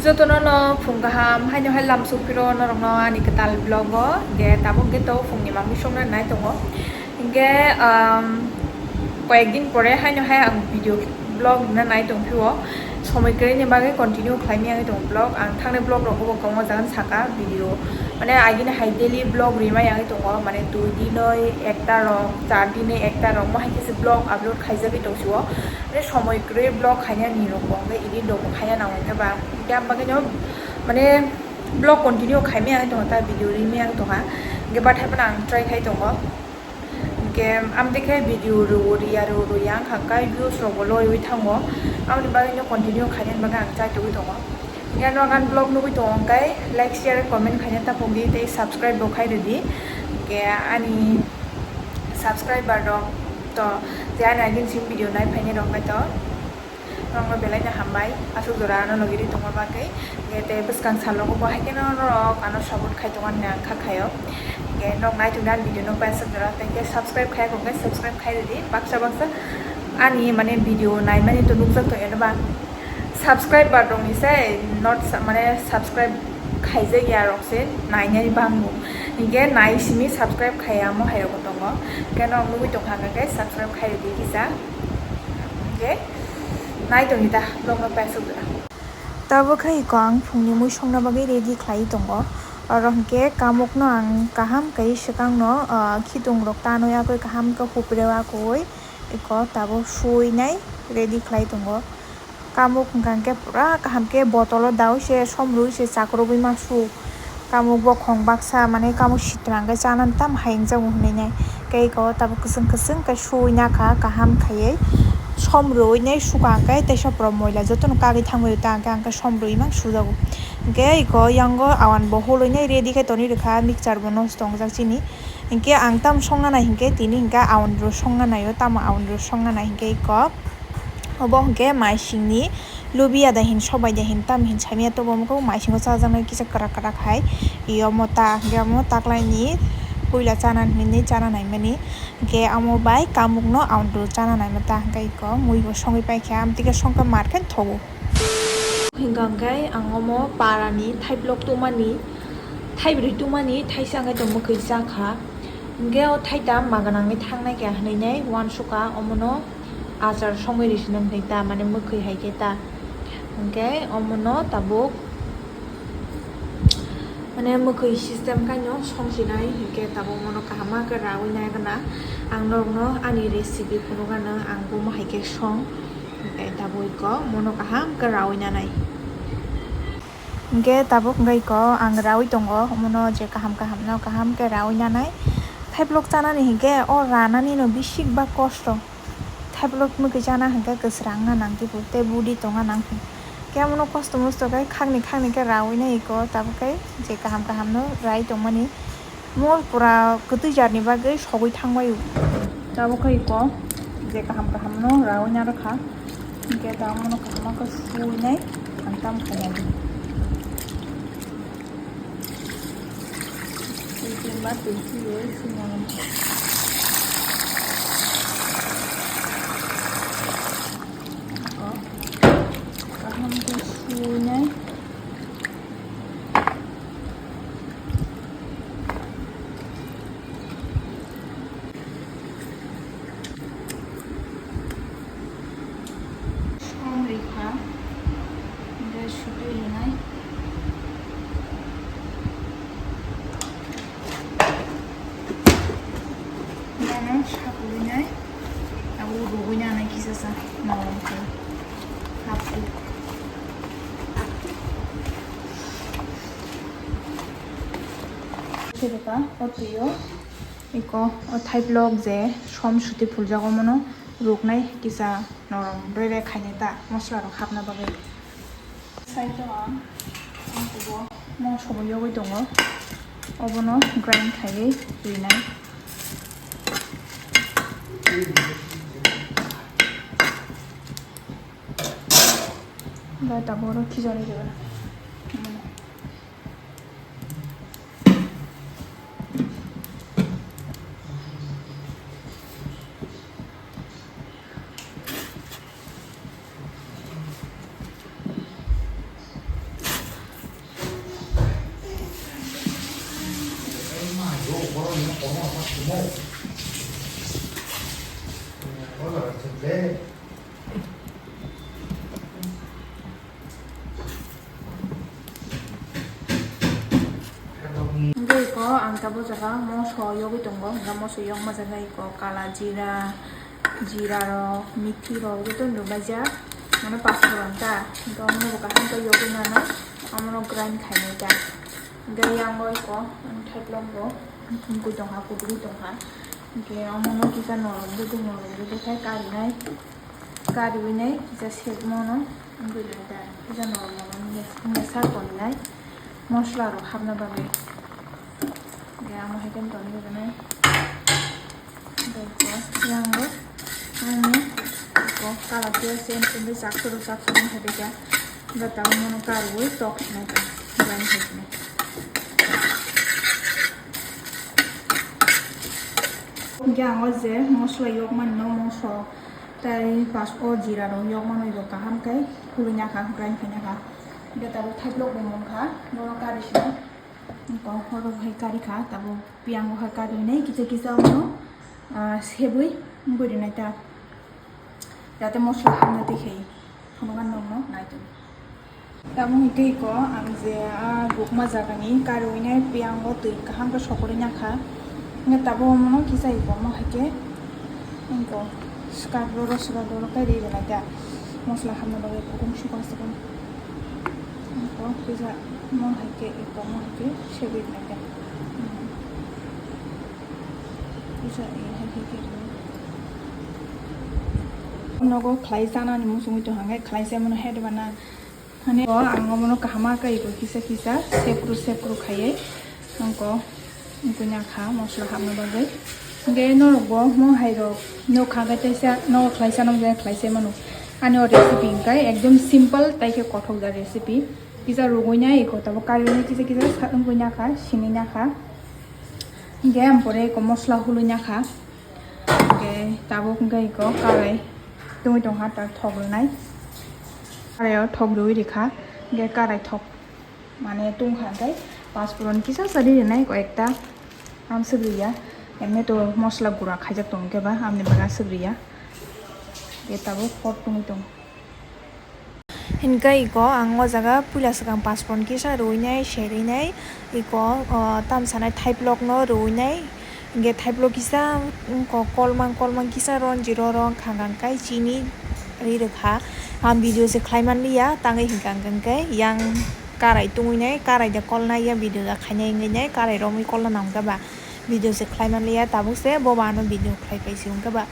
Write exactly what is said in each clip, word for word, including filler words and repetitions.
Jotono no phung kaham, haino hai lam sukphiro norokno ani kwtal vlog o, hingke tabuk hingke to phungni mamwi songna nai tongo. Hingke, um, koyekdin pore haino hai ang video vlog rina nai tongphio. Somoi kwrwini bagwi continue khlaimani tongo vlog. Ang thangni vlog rogo bo kwbangma jaga saka video. Mane agini hai daily vlog rimani tongo. Mane dui dinoi ekta rok, char dinoi ekta rok, mo hai khe se vlog upload khaijagwi tongsio. Mane somoi kwrwi vlog khainani rok bo, hingke edit rok bo khaina nango hingke ba. Hingke ang bagwino mane vlog continue khaimani ang tongkha, video rimani ang tongkha. Hingke bathai phano ang try khai tongo. Hingke amtwi khe video rw-, rwya rw-, rwya wngkha khe views rok bo loiwi thango. Aboni bagwino continue khainani bagwi ang chai togwi tongo. Hingke norok ani vlog nugwi tongo hingke like, share, comment khaina taphok di tei subscribe bo khai rwdi. Hingke ani subscriber rok to je ani agin simi video nai phainai rok bai to. Norokno belai no hambai, aswk jora ano logi ri tongma bagwi. Hingke tei bwskang salogo bo hai kheno norok ano support khai tongo hinwi ang kha khaio. Hingke nok nai tongna video no bai aswk jora tei khe subscribe khai khe subscribe khai rwdi baksa baksa ani mane video naimani to nukjak tong eno ba subscriber rok ni se not sa-, mane subscribe khaijak ya rok se nainani bangbo hingke nai simi subscribe khaiya mo hai rok bo tongo hingke norok nugwi tongkha hingke subscribe khai rwdi kisa hingke. Nai tongdi ta, vlog no paisuk da. Tabuk khe iko ang phungni mui songna bagwi ready khlai tongo. Oro hwnkhe kamukno ang kaham khe swkangno, ah, khitung rok tanwi akwi kaham khe hupreo akwi iko tabuk suinai ready khlai tongo. Kamuk hwnkha hwnkhe pura kaham khe botolo daui se somrui se chakrubui ma su. Kamuk bokhong baksa, mane kamuk sitra hwnkhe chanani tamo hayung jago hinwi nai. Tei eko tabuk kwchwng kwchwng khe suwi nakha kaham khaiwi. Som rwui nai sukha hwnkhe teisa pura moila jotono kagwi thangwi ta hwnkhe ang khe som rwui mang sujago. Hwnkhe eko yango awan bo hulwi nai ready khe tonwi rwkha, mixture bo nosto wngjak chini. Hwnkhe ang tamo songna nai hwnkhe tini hwnkhe awan rw songna naio, tamo awan rw songna nai hwnkhe eko. Obo hwnkhe maisingni lubia da hin, sobai da hin, tamo hin saimanya tobo omo khe maisingo chajaknai kisa kwrak kwrak hai. Iyo omo ta, hwnkhe omo taklaini puila chana hinwi chana naimani. Hwnkhe omo bai kamukno aundru chana naima ta, hwnkhe iko muibo songwi paikha, amtwikhe songkhe mar khe thogo. Hwnkha hwnkhe ang omo parani thaiblok tongmani, thaibrwi tongmani thaisa hwnkhe tongmo khe chakha. Hwnkhe o thaita maganangwi thangnai khe hinwi nai uansukha, omono achar songwi rwsino hinwi ta, mane mwkhwi hai khe ta. Hwnkhe omono tabuk, mane mwkhwi system kaino songsinai, hwnkhe tabuk omono kaham ma khe raui nai gana. Ang norokno ani recipe phunukgano, ang bomo hai khe song, hwnkhe tabuk iko omono kaham khe raui nanai. Hwnkhe tabuk hwnkhe iko ang raui tongo, omono je kaham kaham no kaham khe raui nanai. Thaiblok chanani hwnkhe o ranani no bisik ba kosto. Thaiblok mwkhwi chana hwnkhe kwsrang na nang tei budi tongna nang. Khe omono kosto mosto khe khakni khakni khe raui nai iko tabuk khe je kaham kaham no rai tongmani. Mo pura kwtwi jarni bagwi sogwi thangbai. Tabuk khe iko je kaham kaham no raui na rwkha. Hwnkhe da omono kaham khe suinai ang tam khainani. Twi twi ma twi twi oi suinani. Kaham khe suinai. Som rikha, hingke sutwi hinai. Nono sakulinai, abo rugwi nanai kisa sa, nono khe. Hapdi. Sirika, o twiyo. Iko o thaiblok je som suti phuljago mono ruknai kisa norom rere khainai ta mosla rok hapna bagwi. Side o ang kubo mo sobo yogwi tongo, obono grind khaiwi rinai. Bai tabuk oro khichari rwna. Hingke iko ang tabuk jaga moso yogwi tongo, hingke moso yokma jaga iko kala jira, jira rok, mithi rok joto no rwbaijak, mane pasoran ta, hingke omono bo kaham khe yogwi mano, omono grind khainai ta. Hingke yango iko ang thaiplok bo wngwi tongkha, kudugwi tongkha, hingke omono kisa norom joto, norom joto khe karinai. Kariwi nai kisa sekmano wngwi lai da, kisa normal mesa tongnai mosla rok hapna bagwi. De amo hai khe tongwi rwnai. Tei ko yango ani ko kala khe sen sen de chak suru chak suru hai de khe. Gatao mono kariwi tok nai ta, bai hai khe. Hingke ang o je mosla yokmani no moso. Tai pas o jira rok yok manwi rok kaham khe khului nakha, grind khai nakha. Hingke tabuk thaiplok bo mungkha, bono kari sino. Hingke horok hai kari kha, tabuk piyang bo hai kari hinwi kisa kisa bono, ah, sebwi wngwi rwnai ta. Jate mosla hamya twi khai. Phunukna nokno naitung. Tabuk hingke iko ang je a gukma jagani kariwi nai piyango twi kaham khe sokorwi nakha. Hingke tabuk omono kisa iko omo hai khe iko swkang roro swkang roro khe ri rwnai ta. Mosla hamna bagwi kutung suka swkang. Iko kisa omo hai khe iko omo hai khe segwi rwnai ta. Kisa iko hai khe khe rwnai. Nogo khlai chanani muchungwi tong hangkhe khlai se mano het bana. Hani o ang omono kaham khe iko kisa kisa sepru sepru khaiwi nongko wngkui nakha mosla hapna bagwi. Hingke norok bo mo hai rok nokha khe teisa nogo khlai chana khlai se mano. Ani o recipe hingkai ekdom simple tei khe kothok da recipe. Kisa rugui nai iko tabuk kariwi nai kisa kisa sa wngkui nakha sini nakha. Hingke ampore iko mosla hului nakha. Hingke tabuk hingke iko karai tungui tongkha ta thok rwnai. Karai o thok rwi rikha. Hingke karai thok mane tungkha hingke paspuron kisa sa ri rwnai iko ekta. Am swk riya. Emne to mosla gura khaijak tong khe ba amni baga swk riya. Hingke tabuk pot tungui tong. Hingke iko ang o jaga puila swkang pasphron kisa rwinai, serwinai, iko, o, tamsanai thaiplokno rwinai. Hingke thaiplok kisa, mm, ko-, kolmang, kolmang kisa ronji roro wngkha hingka hingkai chini ri rwkha. Ang video se khlai manliya, tangwi hingka hingke yang karai tungwinai, karai de kolnai ya video da khainai wngwinai, karai romwi kolna nangkhe ba video se khlai manliya, tabuk se bo ba ano video khlai paisi wngkhe ba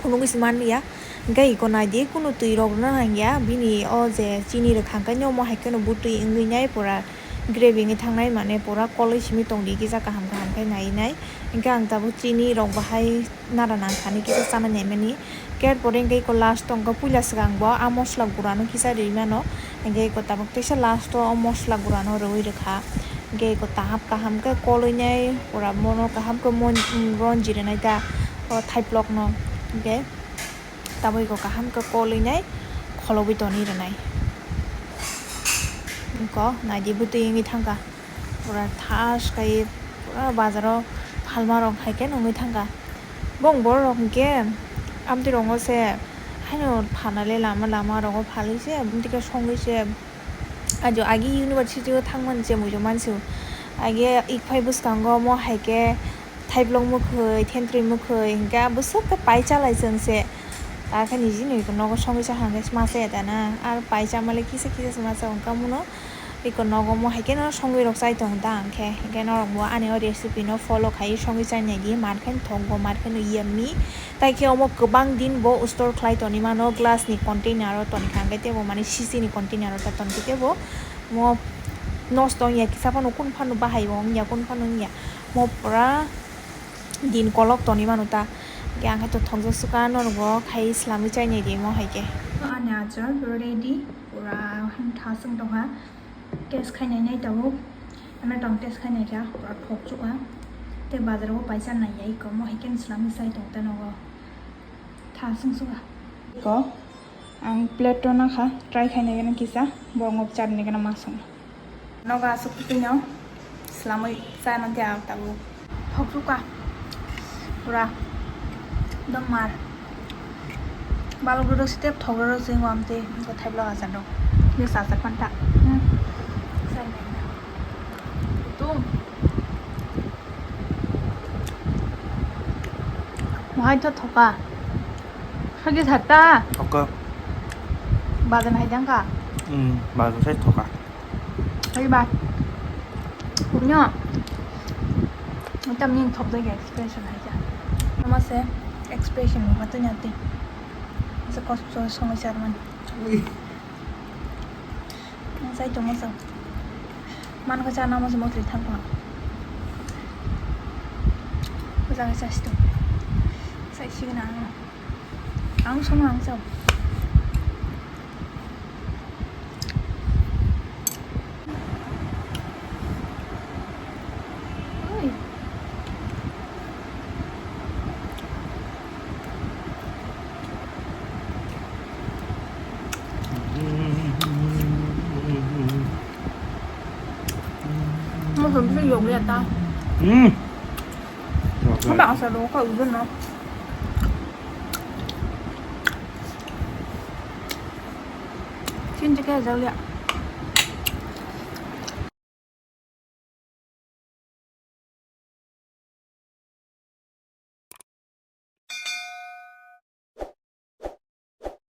phunugwi se manliya. Hingke iko naidi, kunu twi rok rwna nangya, bini o je chini rwkha hingke omo hai kheno bwtwi wngwi nai, pura gravy wngwi thangnai, mane pura koloi simi tongdi kisa kaham kaham khe nai nai. Hingke ang tabuk chini rok bahai nara nang thani kisa chana nai mani. Hingke er pore hingke iko last o hingke puila swkang bo a mosla gura no kisa rwi mano, hingke iko tabuk teisa last o o mosla gura no rwi rwkha. Hingke iko tahap kaham khe koloi nai, pura mono kaham khe mon-, ronji rwnai ta o thaiplok no. Hingke. Tabuk iko kaham khe kolwi nai kholobwi tonwi rwnai. Iko naidi bwtwi wngwi thangkha. Pura thas khai pura bazaro phalma rok hai khe nungwi thangkha. Bong borok rok hinkhe amtwi rongo se haino phanale lama lama rogo phalwi se amtwi khe songwi se. Ajo agi university o thangmani se muijo mansi o. Age ikphai bwskango omo hai khe thaiblok mwkhwi, thentwrwi mwkhwi, hinkhe a bwswk khe pai chalai chwng se. Akhe niji nwi nogo songwi cha hangkhe se masa ya da na. Ar pai chamale kisa kisa se masa wngkha muno. Iko nogo omo hai khe no songwi rok chai tong da hwnkhe. Hinkhe norok bo ani o recipe no follow khai songwi chai nai di. Mar khe thok bo, mar khe no yummy. Tai khe omo kwbang din bo store khlai toni mano, glass ni container o toni kha, hwnkhe teibo mani sisi ni container o ta toni khe teibo mo nosto wngya kisa phano, kun phano bahai bo wngya, kun phano wngya, mo pura din kolok toni mano ta, hwnkhe ang khe to thokjak sukha norok bo khai swlamwi chai nai di mo hai khe. Ani achar ready, pura thaswng tongkha. Test khai nai nai tabuk. Ano tong test khai nai kha, pura thok chukha. Tei bazar o paisa nai ya iko, mo hai khe swlamwi chai tong ta nogo. Tha sung sung kha. Iko, ang plate o nakha, try khai nai gana kisa, bo ngop char nai gana ma sung. Nogo aswk twi no swlamwi chana tei ang tabuk. Thok chukha. Pura. Dom mar. Balok rok step thok rok sing wam tei thai vlog acha rok. Ni sa sa panta. Hmm. Tu. Mohai to thoka. Hagi sata. Thoka. Badan hai dang ka. Hmm, badan sai thoka. Hai ba. Nyo. Tam ning thok dai expression hai ja. Ama se expression ma to nyati. Sa kosto songo charman. Ui. Ang sai tongo sa. Man ko cha namo se motri thang pa. Ko sa sa sto. Sai si na. Ang song ang sa. Oi. Masuk bisa yuk lihat tau. Hmm. Apa asal lo kau udah no? Cinta kayak jauh ya.